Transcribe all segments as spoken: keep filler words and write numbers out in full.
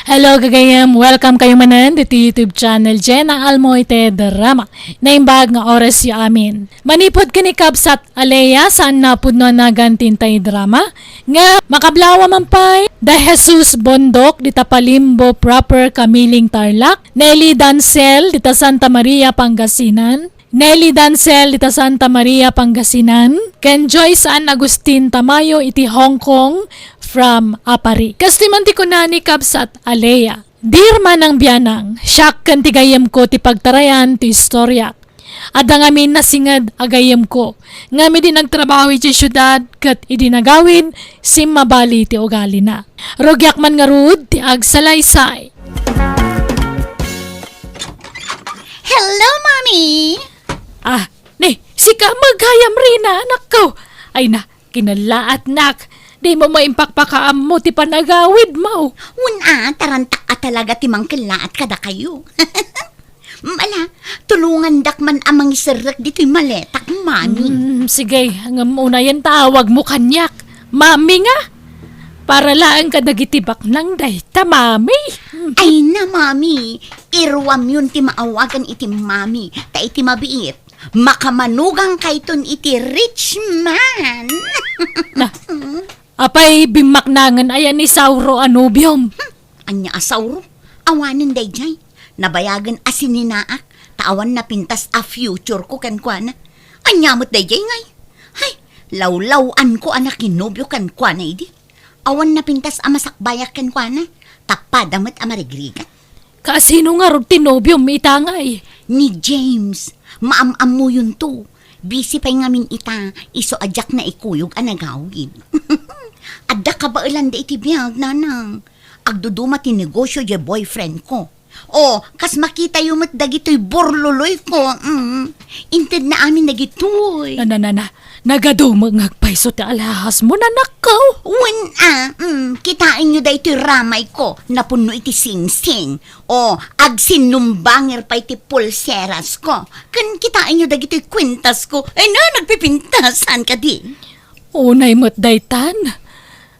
Hello, gagayem. Welcome kayo manen ditoy YouTube channel, Jenna Almoite Drama. Naimbag nga oras yo amin. Manipud ken ni Kabsat Alea, saan napudno a nagan ti intay drama, nga makablawa man pay, da Jesus Bondok, dita Palimbo proper, Kamiling, Tarlac, Nelly Dancel, dita Santa Maria, Pangasinan, Nelly Dancel dita Santa Maria, Pangasinan, ken Joyce Ann Agustin Tamayo iti Hong Kong from Aparri. Kastoy man ti kuna ni Kabsat Alea, "Dear Manang Bianang, siak ken ti gayyemko ti pagtarayan ti istoriak. Adda ngamin nasinged a gayyemko, ngem idi nagtrabaho idiay siudad ket idi nagawid, simmabali ti ugalina. Rugiak man ngarud ti agsalaysay." Hello, Mami! Ah, ni, sika met gayam, Rina, anakko. Ay na, kinallaatnak. Dimo maimpakpakaammo ti panagawidmo. Wen a, tarantak a talaga ti mangkellaat kadakayo. Ala, tulongandak man a mangiserrek ditoy maletak, Mami. Mm, sige, ngem unayen ta awagmo kaniak. Mami nga? Para laeng kadagiti baknang dayta, Mami. Ay na, Mami. Iruamyon ti maawagan iti Mami. Ta iti mabiit, makamanugangkayton iti rich man. Na, apay bimmaknangen aya ni Sauro a nobiom? Ania a Sauro? Awanen daydiay. Nabayagen a sininaak, ta awan napintas a future ko kenkuana. Ania met daydiay ngay? Hay, lawlaw-anko a nakinobio kenkuana idi. Awan napintas a masakbayak kenkuana, ta pada met a marigrigat. Kasino ngarud ti nobiom ita ngay? Ni James. Maam-ammuyonto. Busy pay ngamin ita, isu a diak naikuyog a nagawid. Adda kabaelanda iti biag, nanang. Agduduma ti negosio diay boyfriend ko. O, kas makitayo met dagitoy burluloy ko, mm. Intedna amin dagitoy. Na, na, na, na. Nagadu met nga agpayso ti alahasmo, nanakko. Wen a, mm, kitaenyo daytoy ramay ko, napunno iti singsing. O, agsinnumbanger pay ti pulseras ko. Ken kitaenyo dagitoy kuentas ko. Ay na, nagpipintas, saan kadi? Unay met daytan.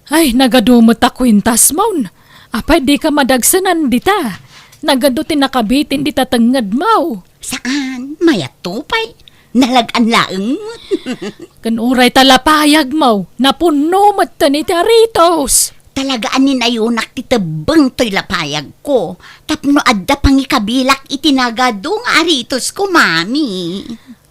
Ay, nagadu met a kuentasmon. Apay, dika madagsenan dita. Nagadu ti nakabitin dita tengngedmo. Saan? Mayatto pay. Nalag-an laeng met. Ken uray ta lapayagmo, napunno metten iti aritos. Talaga a ninayonak ti tebbeng toy lapayagko. Tapno adda pangikabilak iti nagadu nga aritosko, Mami.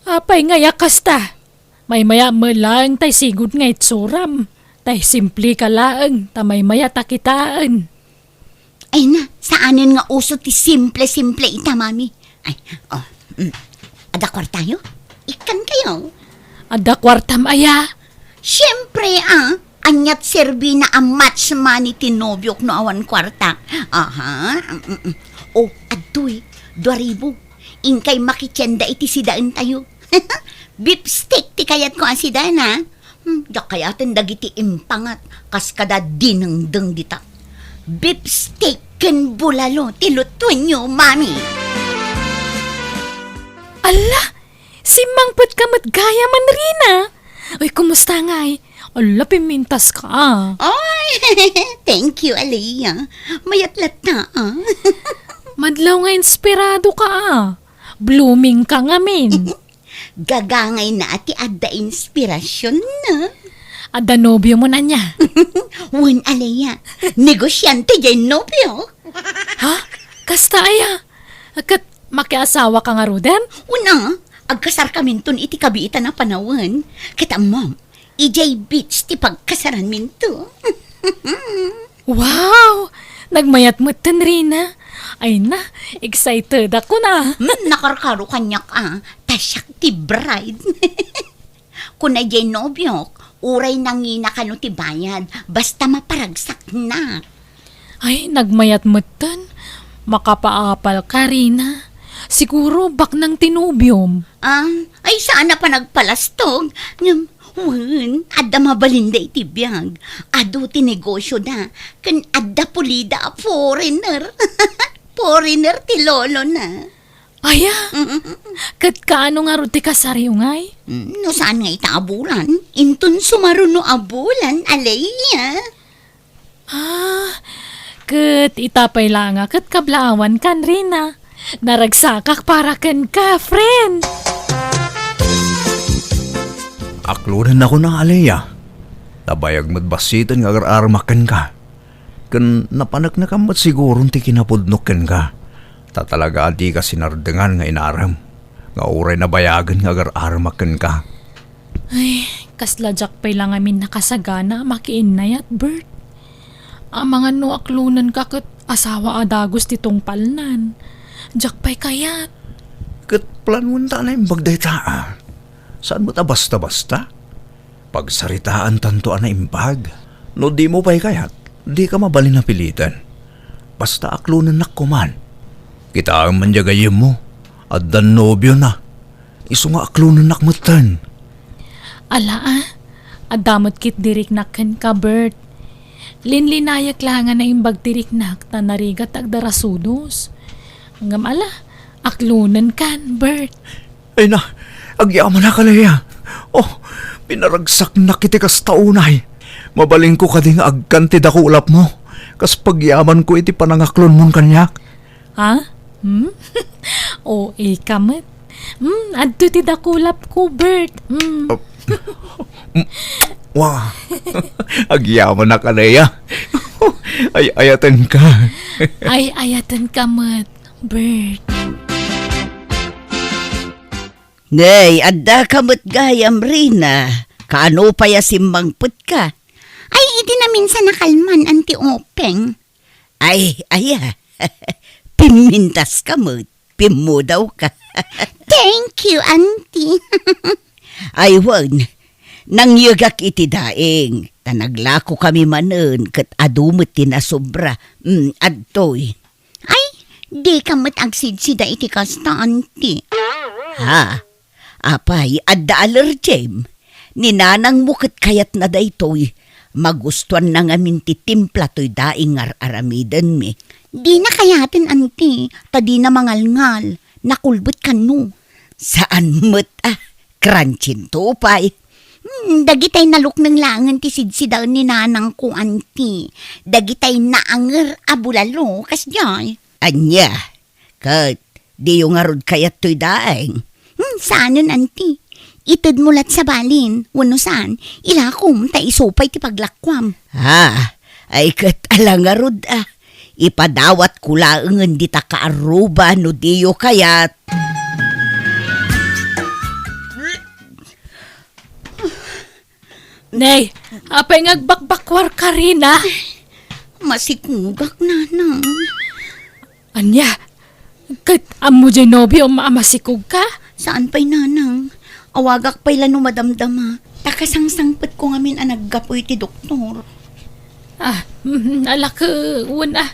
Apay ngay a kasta? Maymaya met laeng tay sigud nga itsuram. Tay simpleka laeng, ta maymayat a kitaen. Ay na, saanen nga uso ti simple-simple ita, Mami. Ay, o, mm. Adda kuartayo? Ikkankayo? Adda kuartam aya? Siempre, a. Aniat serbina a match money ti nobiok no awan kuarta? Aha, mm, mm. O, adtoy, dua ribu. Inkay makitienda iti sidaentayo. Beef steak ti kayatko a sidaen, a. Hmm, diak kayaten dagiti impangat kas kada dinengdeng dita. Beef steak ken bulalo ti lutuenyo, Mami. Alla, simmangpetka met gayam, Rina. Uy, kumusta ngay? Alla, pimintaska, a. Ay, thank you, Alea. Mayat latta, a. Madlaw nga inspiradoka, a. Bloomingka ngamin. Gagangayna a ti adda inspirasionna. Adda nobiomon ania? Wen, Alea. Negosiante diay nobiok. Ha? Kasta aya? Ket makiasawaka ngaruden? Wen a, agkasarkaminton iti kabiitan a panawen. Ket ammom, idiay beach ti pagkasaranminto. Wow! Nagmayat metten, Rina. Ay na, excited ako na. Hmm, nakarkaro kaniak, a. Ta siak ti bride. Kuna diay nobiok, uray nangina kano ti bayad, basta maparagsaknak. Ay, nagmayat metten. Makapaapalka, Rina. Siguro, baknang ti nobiom. Ah, ay, saan a panagpalastog. Ngem, wen, adda mabalinda iti biag. Adu ti negosioda, ken adda pulida a foreigner. Foreigner ti lolona. Aya? Mm-mm. Ket kaano ngarud ti kasaryo ngay? Mm, no saan nga ita a bulan, inton sumaruno a bulan, Alea. Ah, Ket ita pay la nga ket kablaawankan, Rina. Naragsakak para kenka, friend. Aklonennakon a, Alea. Ta bayag met bassiten nga agar-aramak kenka. Ken napaneknekam met siguron ti kinapudnok kenka. Ta talaga a dika sinardengan nga inarem nga uray nabayagen nga agar-aramak kenka. Ay, kasla diak pay la ngamin nakasagana a makiinnayat, Bert. Amangan no aklonenka ket asawa a dagus ti tungpalnan. Diak pay kayat. Ket planuenta a naimbag dayta, a. Saan met a basta-basta? Pagsaritaantanto a naimbag. No dimo pay kayat, dika mabalin a piliten. Basta aklonennak koman. Kitaem man diay gayyemmo, addan nobiona. Isu nga aklonennak metten. Ala, a, adda met ketdi riknak kenka, Bert. Linlinayek la nga naimbag ti riknak ta narigat ti agdarasudos. Ngem ala, aklonenkan, Bert. Ay na, agyamanak, Alea. Oh, pinaragsaknak iti kasta unay. Mabalinko kadi nga agkan ti dakulapmo, kas pagyamanko iti panangaklonmon kaniak? Ha? Hmm? O A ka met. Hmm, adtoy ti dakulapko, Bert. Hmm. Ah, mm, wa. Agyamanak, Alea. Ay-ayatenka. Ay-ayatenka met, Bert. Nay, addaka met gayam, Rina. Kaano pay a simmangpetka? Ay, idi naminsan a kalman, Auntie Openg. Ay, aya. Pimmintaska met. Pimmudawka. Thank you, Auntie. Ay, wen. Nangyegak iti daing. Ta naglakokami manen ket adu met ti nasobra. Mm, adtoy. Ay, dika met agsidsida iti kasta, Auntie. Ha? Apay, adda alergim? Ni nanangmo ket kayatna daytoy. Magustuanna ngamin ti timpla toy daing nga ar-aramidenmi. Dina kayaten, Auntie, ta dina mangalngal. Nakulbet kano. Saan met a, crunchinto pay. Hmm, dagitay nalukneng laengen ti sidsidaen ni nanangko, Auntie. Dagitay naanger a bulalo, kasdiay. Ania? Ket diyo ngarud kayat toy daing? Hmm, saanen, Auntie. Itedmo lat sabalin, wenno saan, ilakom ta isu pay ti paglakuam. Ah, ay ket ala ngarud a. Ipadawatko laengen dita kaarruba no diyo kayat. Nay, apay nga agbakbakuarka, Rina? Masikugak, Nanang. Ania? Ket ammo diay nobiom a masikugka? Saan pay, Nanang. Awagak pay la no madamdama. Ta kasangsangpetko ngamin a naggapu iti doktor. Ah, mm, ala ket wen a.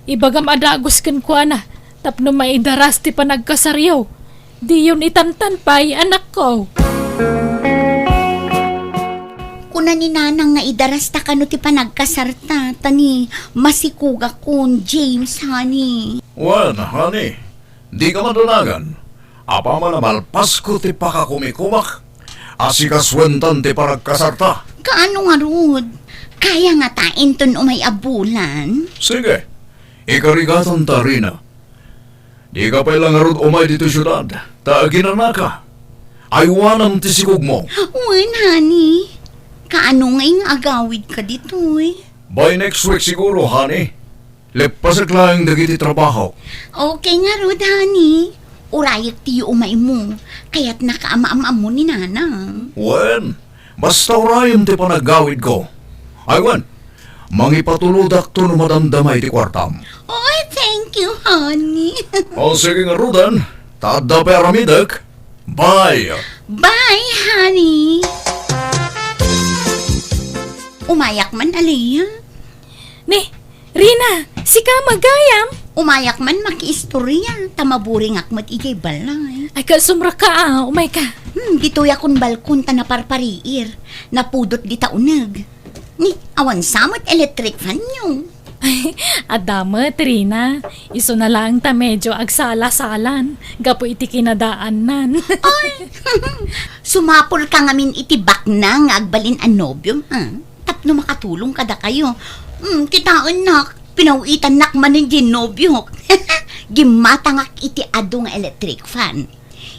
Ibagam a dagus kenkuana tapno maidaras ti panagkasaryo. Diyon itantan pay, anakko. Kuna ni Nanang nga idarasta kano ti panagkasarta, ta ni masikugakon, James, honey. Wen, honey, dika madanagan. Apaman a malpasko ti pakakumikumak, asikasuentan ti panagkasarta. Kaano ngarud? Kaya ngata inton umay a bulan? Sige, ikarigatanta, Rina. Dika pay la ngarud umay ditoy siudad, ta aginanaka. Aywanam ti sikugmo. Wen, honey. Kaano ngay nga agawidka ditoy? By next week siguro, honey. Leppasek laeng dagiti trabaho. Okay ngarud, honey. Urayek ti yuumaymo. Kayatnaka a maam-ammo ni Nanang. Wen, basta urayem ti panaggawidko. Ay, wen, mangipatulodakto no madamdama iti kuartam. Oy, thank you, honey. O, sige ngaruden, ta adda pay aramidek. Bye! Bye, honey! Umayak man, Alea. Ni, Rina, sika met gayam? Umayak man makiistorya, ta maburingak met idiay balay. Ay, kasumraka a, umayka. Hmm, ditoy akon balkon ta naparpariir. Napudot dita uneg. Ni, awan sa met electric fan-yo. Ay, adda met, Rina. Isuna laeng ta medyo agsala-salan gapu iti kinadaannan. Ay, sumapulka ngamin iti baknang nga agbalin a nobiom, ha? Tapno makatulong kadakayo. Hmm, kitaennak. Pinawitannak manen diay nobiok. Gimmatangak iti adu nga electric fan.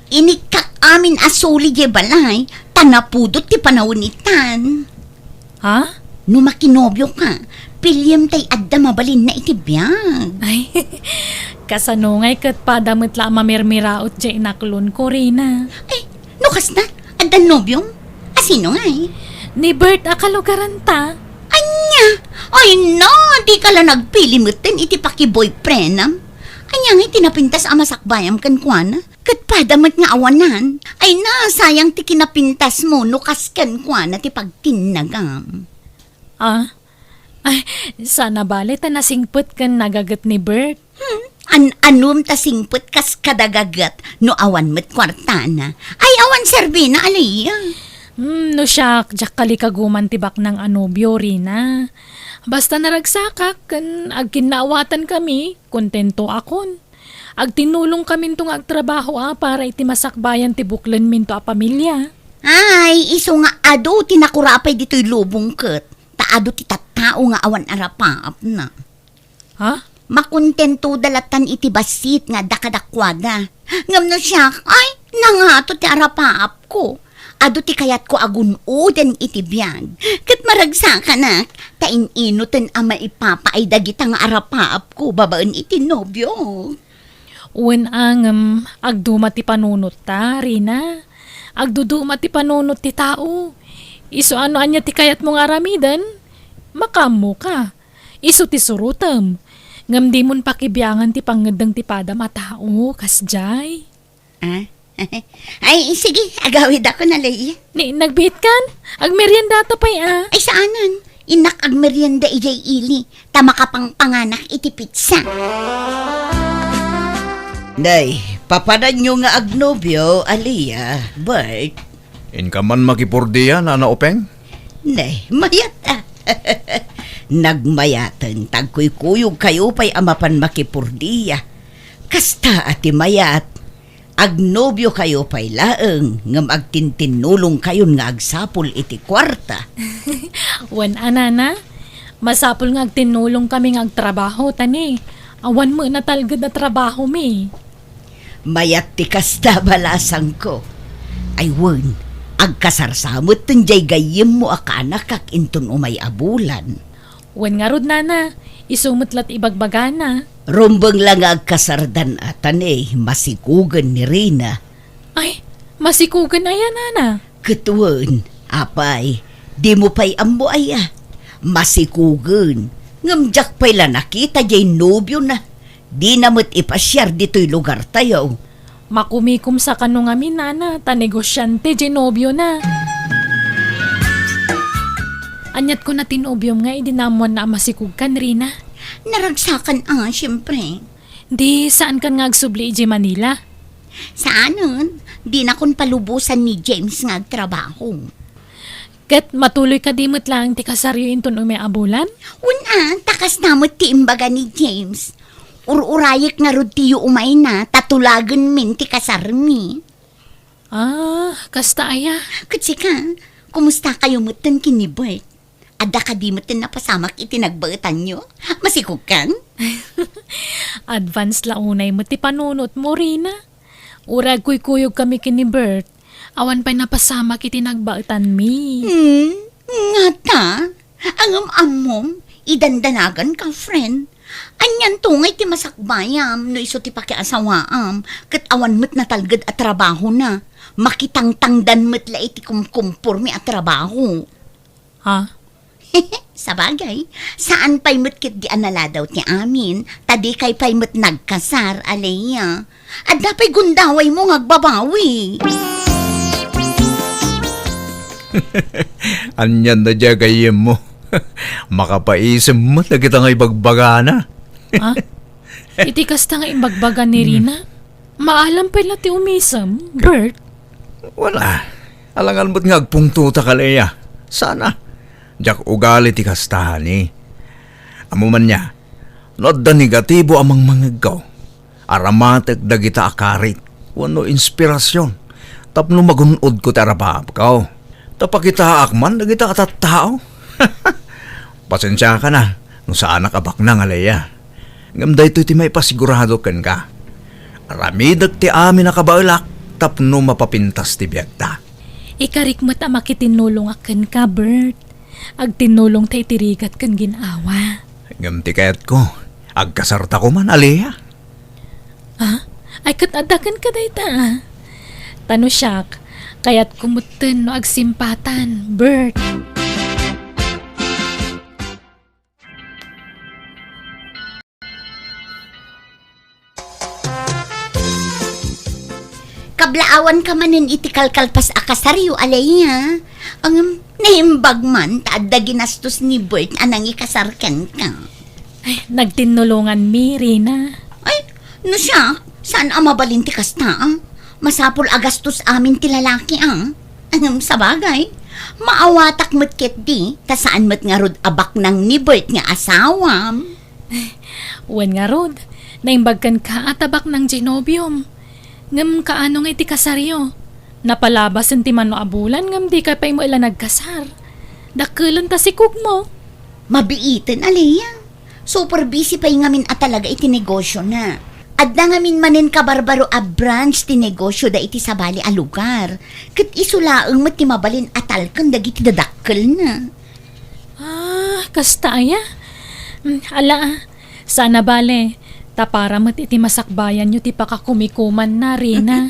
Inikkak amin a suli diay balay, ta napudot ti panawen itan. Ha? No makinobio ka, piliem tay adda mabalinna iti biag. Ay, kasano ngay ket pada met la a mamirmiraot diay inaklon ko, Rina? Ay, no kasta, adda nobiom? A sino ngay? Ni Bert a kalugaran ta. Ania? Ay na, di ka la nagpili metten iti pakiboyfriendam. Ania ngay ti napintas a masakbayam kenkuana? Ket pada met nga awanan. Ay na, sayang ti kinapintasmo no kas kenkuana ti pagtinnagam. Ah? Ay, saan a bale ta nasingpet ken nagaget ni Bert. Hmm, an-anom ta singpet kas kadagaget no awan met kuartana. Ay, awan serbina, Aliyah. Hmm, no siak, diak kalikaguman ti baknang a nobio, Rina. Basta naragsakak ken agkinnaawatankami, kontento akon. Agtinnulongkaminto nga agtrabaho a para iti masakbayan ti buklenminto a pamilia. Ay, isu nga adu ti nakurapay ditoy lubong ket, ta adu ti tattao nga awan arapaapna. Ha? Makontento da latan iti bassit nga adda kadakuada. Ngem no siak, ay, nangato ti arapaapko. Adu ti kayatko a gun-oden iti biag. Ket maragsakanak, ta in-inoten a maipapaay dagita nga arapaapko babaen iti nobio. Wen a ngem, agduma ti panunotta, Rina. Agduduma ti panunot ti tao. Isu a no ania ti kayatmo nga aramiden, makaammoka. Isu ti surotem. Ngem dimon pakibiangan ti pangngeddeng ti padam a tao, kasdiay. Ah? Ay, sige, agawidakon, Aliyah. Ni, nagbiitkan? Agmeriendata pay, ah. Ay, saanen. Innak agmerienda idiay ili, ta makapangpanganak iti pizza. Nay, papananyo nga agnobio, Aliyah, Bert? Inka man makipurdia, Nana Openg? Nay, mayat, ah. Nagmayaten, ta agkuykuyogkayo pay a mapan makipurdia. Kasta a ti mayat. Agnobiokayo pay laeng ngem agtintinnulongkayon nga agsapul iti kuarta. Wen a, Nana, masapul nga agtinnulongkami nga agtrabaho, ta ni, awan met natalged a trabahomi. Mayat ti kasta, balasangko. Ay wen, agkasarsa metten diay gayyemmo a kaanakak inton umay a bulan. Wen ngarud, Nana, isu met la ti ibagbagana. Rumbeng la nga agkasardan a ta ni, masikugen ni Rina. Ay, masikugen aya, Nana? Ket wen, apay, dimo pay ammo aya? Masikugen. Ngem diak pay la nakita diay nobiona. Dina met ipasiar ditoy lugartayo. Makumikomsa kano ngamin, Nana, ta negosiante diay nobiona. Aniat kuna ti nobiom nga idi naammoanna a masikogkan, Rina? Naragsakan a, siempre. Di, saankan nga agsubli idiay Manila? Saanen, dinakon palubosan ni James nga agtrabaho. Ket matuloy kadi met laeng ti kasaryo inton umay a bulan? Wen a, ta kasta met ti imbaga ni James. Ur-urayek ngarud ti yuumayna, ta tulagenmin ti kasarmi. Ah, kasta aya? Ket sika, kumustakayo metten ken ni Bert? Adda kadi metten napasamak iti nagbaetanyo? Masikogkan? Advance la unay met ti panunotmo, Rina. Uray agkuykuyogkami ken ni Bert, awan pay napasamak iti nagbaetanmi. Hmm, ngata? Ngem ammom, idandanaganka, friend. Anianto ngay ti masakbayam no isu ti pakiasawaam, ket awan met natalged a trabahona. Makitangtangdan met la iti kumkumpormi a trabaho. Ha? Sabagay, saan pay met ketdi a naladaw ti amin, ta dikay pay met nagkasar, Aliyah. Adda pay gundawaymo nga agbabawi. Anian na diay gayyemmo? Makapaisem met dagita nga ibagbagana. Ha? Iti kasta nga imbagbaga ni Rina, maalam pay la ti umisem, Bert? Wala. Alangan met nga agpungtotak, Aliyah. Sana. Diak ugali ti kasta, ni. Ammo man nia, no adda negatibo a mangmangegko, aramatek dagita a karit wenno inspirasion tapno magun-odko ti arapaapko. Ta pakitaak man dagita a tattao. Pasensiakan a, No saanak a baknang, Alea. Ngem daytoy ti maipasigurado kenka. Aramidek ti amin a kabaelak tapno mapapintas ti biagta. Ikarik met a makitinulongak kenka, Bert. Agtinulongta iti rigat ken gin-awa. Ngem ti kayatko, agkasarta koman, Alea. Ah? Ay, ket adda kenka dayta, ah. Ta no siak, kayatko metten no agsimpatan, Bert. Kablaawanka manen iti kalkalpas a kasaryo, Alea. Ngem, naimbag man ta adda ginastos ni Bert a nangikasar kenka. Ay, nagtinnulonganmi, Rina. Ay, no siak, saan a mabalin ti kasta, ah? Masapul a gastos amin ti lalaki, ah. Ngem, sabagay, maawatak met ketdi, ta saan met ngarud a baknang ni Bert nga asawam. Wen ngarud, naimbag kenka a ta baknang diay nobiom. Ngem kaano nga iti kasaryo? Napalabasen ti mano a bulan ngem dika pay met la nagkasar. Dakkelen ta sikogmo. Mabiiten, Alea. Super busy pay ngamin a talaga iti negosiona. Adda ngamin manen kabarbaro a branch ti negosioda iti sabali a lugar. Ket isu laeng met ti mabalin a talken dagiti dadakkelna. Ah, kasta aya? Mm, ala, ah. Saan a bale, ta para met iti masakbayanyo ti pakakumikumanna, Rina.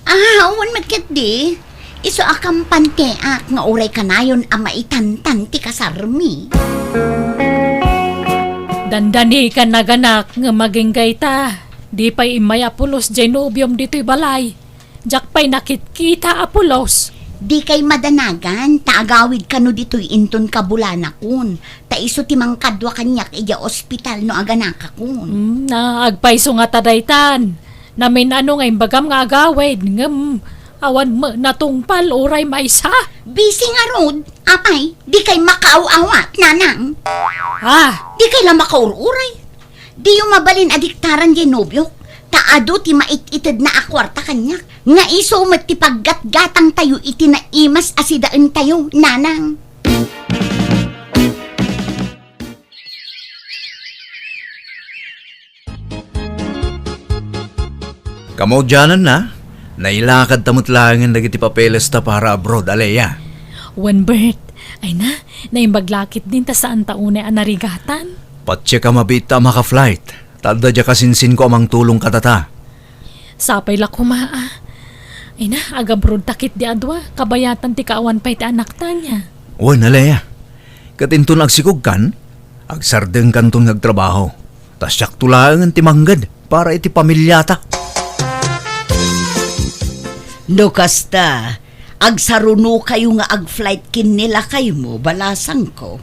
Ah, awan met ketdi. Isu a kampanteak nga uray kanayon a maitantan ti kasarmi. Dandani ka naganak nga maginggayta. Di pay immay a pulos diay nobiom ditoy balay. Diak pay nakitkita a pulos. Dikay madanagan, ta agawid kano ditoy inton kabulanakon, ta isu ti mangkadua kaniak idiay ospital no aganakakon. Hmm, na, agpayso ngata daytan. Namin-ano nga imbagam nga agawid, ngem awan met natungpal uray maysa. Busy ngarud, apay, dikay makaaw-awat, nanang. Ah! Dikay la makaur-uray. Diyo mabalin a diktaran diay nobiok, ta adu ti mait-itedna a kuarta kaniak, nga isu met ti paggatgatangtayo iti naimas a sidaentayo, nanang. Kamaudiananna, nailakadta met laengen dagiti papelesta para abroad, Alea. Wen, Bert, ay na, naimbag la ketdin ta saanta unay a narigatan. Patse ka mabiit ta a maka-flight. Ta adda diay kasinsinko a mangtulong kadata. Sapay la koma, ah. Ay na, agabrodta ketdi a dua, kabayatan ti kaawan pay ti anakta, ania. Wen, Alea. Ket inton agsikogkan, agsardengkanton nga agtrabaho. Ta siakto laengen ti mangged para iti pamiliata. No kasta, agsarunokayo nga ag-flight ken ni lakaymo, balasangko.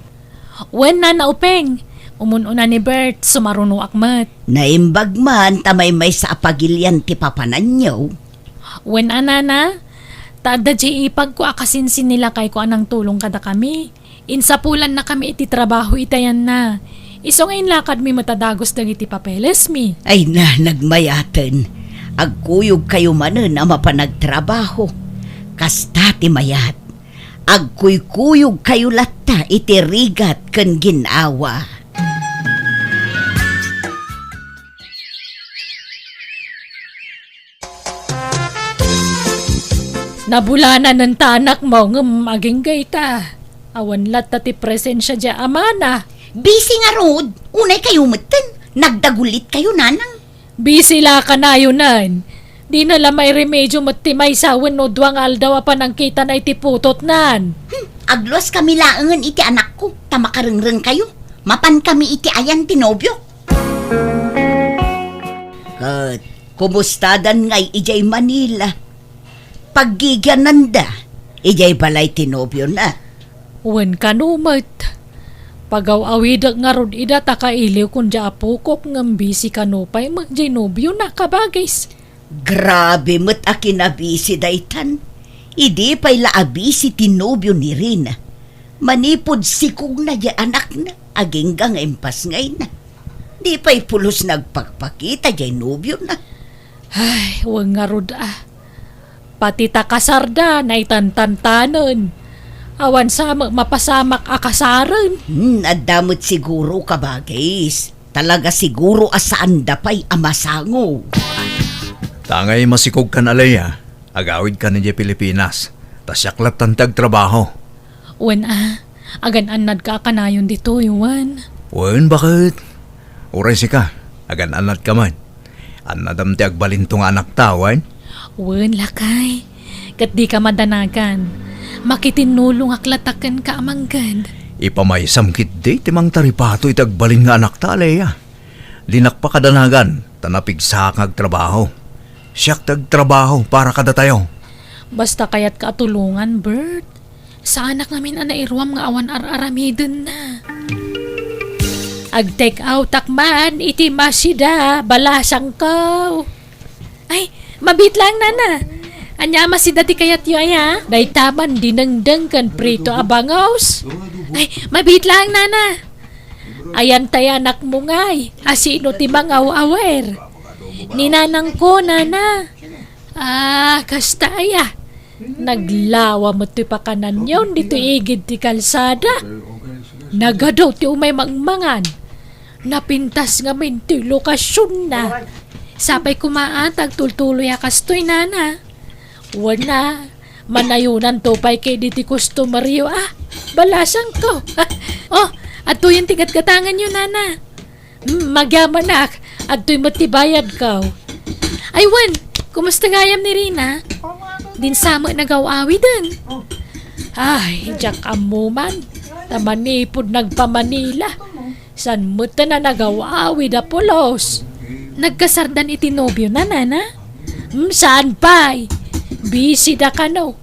Wen, Nana Upeng, umun-una ni Bert, sumarunoak met. Naimbag man ta maymaysa a pagilian ti papananyo. Wen a, Nana, ta adda diay ipagko a kasinsin ni lakayko a nangtulong kadakami. Insapulannakami iti trabaho iti ayanna. Isu nga inlakadmi met a dagus dagiti papelesmi. Ay na, nagmayaten. Agkuyogkayo manen a mapan agtrabaho. Kasta ti mayat. Agkuykuyogkayo latta iti rigat ken gin-awa. Nabulananen ta anakmo ngem agingga ita. Awan latta ti presensia diay amana. Busy ngarud, unay kayo metten. Nagdagulitkayo, nanang. Busy la kanayonen. Dina la mairemedio met ti maysa wenno dua nga aldaw a panangkitana iti putotnan. Hmm, agluaskami laengen iti anakko, ta makarengrengkayo. Mapankami iti ayan ti nobiok. Ket kumustadan ngay idiay Manila? Paggigiananda idiay balay ti nobiona? Wen kano met. Pagaw-awidek ngarud ida ta kailiwkon diay apokok ngem busy kano pay met diay nobiona, kabagis. Grabe met a kinabisi daytan. Idi pay la a busy ti nobio ni Rina. Manipud sikogna diay anakna, agingga nga impasngayna. Di pay pulos nagpakpakita diay nobiona. Ay, wen ngarud a. Pati ta kasarda, naitantantanen. Awan sa met mapasamak a kasaren. Hmm, adda met siguro kabagis. Talaga siguro a saanda pay a masango. Tangay masikog kan, Alea, agawid kan idiay Pilipinas. Ta siak lattan ti agtrabaho. Wen a, agan-annad ka a kanayon ditoy, wen. Wen, baket? Uray sika, agan-annad ka man. Annadam ti agbalinto nga anakta, wen? Wen, lakay. Ket dika madanagan. Makitinnulongak latta kenka a mangged. Ipamaysam ketdi ti mangtaripato iti agbalin nga anakta, Alea. Dinak pakadanagan, ta napigsaak nga agtrabaho. Siak ti agtrabaho para kadatayo. Basta kayatka a tulongan, Bert. Saanak ngamin a nairuam nga awan ar-aramidenna. Ag-take outak man iti masida, balasangko. Ay, mabiit laeng, nana. Ania a masida ti kayatyo, aya? Dayta man dinengdeng ken prito a bangus. Ay, mabiit laeng, nana. Ayan tay anakmo ngay, a sino ti mangaw-awer? Ni nanangko, nana. Ah, kasta aya. Naglawa met ti pakananyon ditoy igid ti kalsada. Nagadu ti umay mangmangan. Napintas ngamin ti lokasionna. Sapay koma a ta agtultuloy a kastoy, nana. Wen a, manayonanto pay ketdi ti customeryo a. Balasangko. Oh, adtoyen ti gatgatanganyo, nana. Hmm, magyamanak. Adtoy met ti bayadko. Ay, wen, kumusta gayam ni Rina? Dinsa met nagaw-awiden. Ay, diak ammo man. Ta manipud nagpa-Manila, saan met a nagaw-awid a pulos. Nagkasardan iti nobiona, nana? Hmm, saan pay? Busy da kano.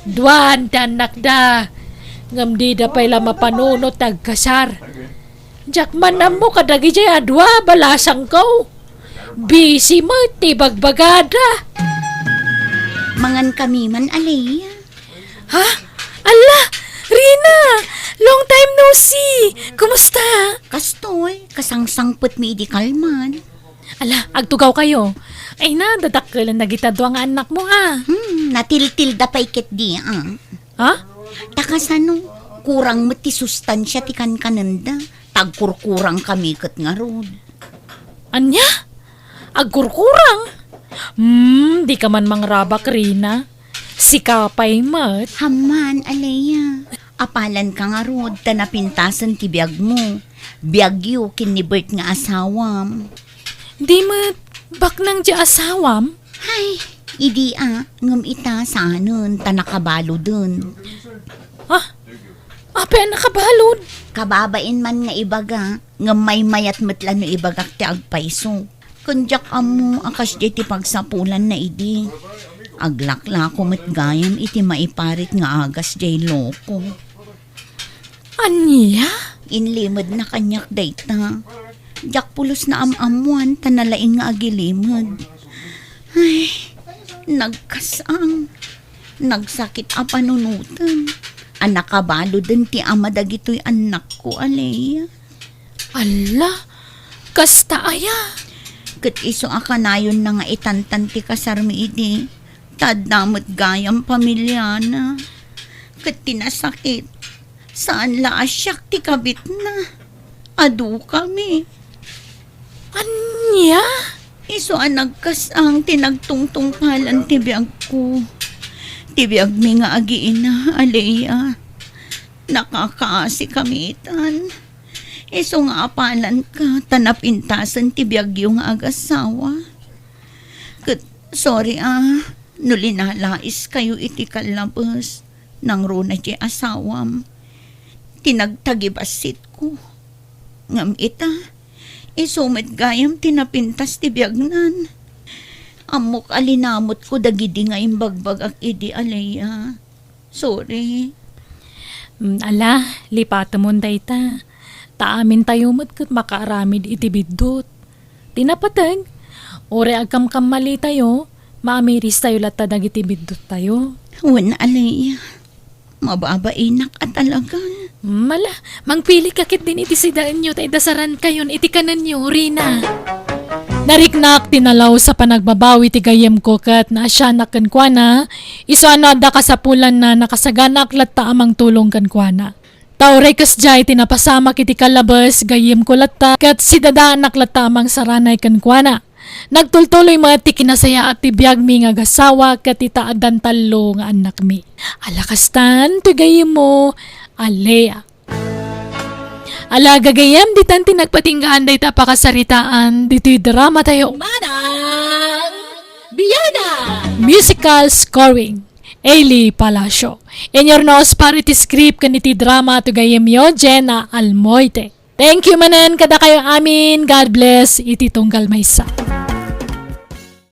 Duan ti annakda. Ngem dida pay la mapanunot ti agkasar. Diak man ammo kadagijay a dua, balasangko. Busy met ti bagbagada. Mangan kami man, Alea. Ha? Ala, Rina! Long time no see! Kumusta? Kastoy, kasangsangpetmi idi kalman. Ala, agtugaw kayo. Ay na, dadakkelan dagita dua nga annakmo, a. Hmm, natiltilda pay ketdi, a. Ha? Ta kasano, kurang met ti sustansia ti kankanenda. Tagkurkurang kami ket ngarud. Ania? Agkurkurang? Hmm, dika man mangrabak, Rina. Sika pay met. Amman, Alea. Apalanka ngarud ta napintasen ti biagmo. Biagyo ken ni Bert nga asawam. Di met baknang ti asawam? Ay, idi a, ngem ita saanen ta nakabaluden. Ha? Apay a nakabalud? Kababain man nga ibaga, ngem maymayat met la no ibagak ti agpayso. Ken diak ammo a kasdiay ti pagsapulanna idi. Aglaklako met gayam iti maiparit nga agas diay loko. Ania? Inlimedna kaniak dayta. Diak pulos naam-ammoan ta nalaing nga agilimed. Ay, nagkasang. Nagsakit a panunoten. A nakabaluden ti ama dagitoy annakko, Alea. Alla, kasta aya? Ket isu a kanayonna nga itantan ti kasarmi idi, ta adda met gayam pamiliana. Ket ti nasakit, saan la a siak ti kabitna. Adukami. Ania? Isu a nagkasang ti nagtungtungpalan ti biagko. Ti biagmi nga agiina, Alea. Nakakaasikamitan. Isu nga apalanka ta napintasen ti biagyo nga agasawa. Ket sorry a, no linalaiskayo iti kallabes, nangruna ti asawam. Ti nagtagibassitko. Ngem ita, isu met gayam ti napintas ti biagnan. Ammok a linamutko dagidi nga imbagbagak idi, Alea. Sorry. Mm, ala, lipatemon dayta. Ta amintayo met ket makaaramid iti biddut. Ti napateg, uray agkamkammalitayo, maamiristayo latta dagiti bidduttayo. Wen, Alea. Mababainak a talaga. Mm, ala, mangpili ka ketdin iti sidaenyo ta idasarankayon iti kanenyo, Rina. Nariknak ti nalaus a panagbabawi ti gayyemko ket naasianak kenkuana, isu a no adda kasapulanna, nakasaganak latta a mangtulong kenkuana. Ta uray kasdiay ti napasamak iti kallabes, gayyemko latta ket sidadaanak latta a mangsaranay kenkuana. Nagtultuloy met ti kinasayaat ti biagmi nga agasawa ket ita addan tallo nga annakmi. Ala kastan, ti gayyemmo, a Lea. Ala gagayyem, ditan ti nagpatinggaan dayta pakasaritaan ditoy drama tayo. Manang Biana! Musical scoring, Ailey Palacio. Inyo runa uspar iti script ken iti drama ti gayyemyo, Jenna Almoite. Thank you manen kadakayo amin. God bless iti tunggal maysa.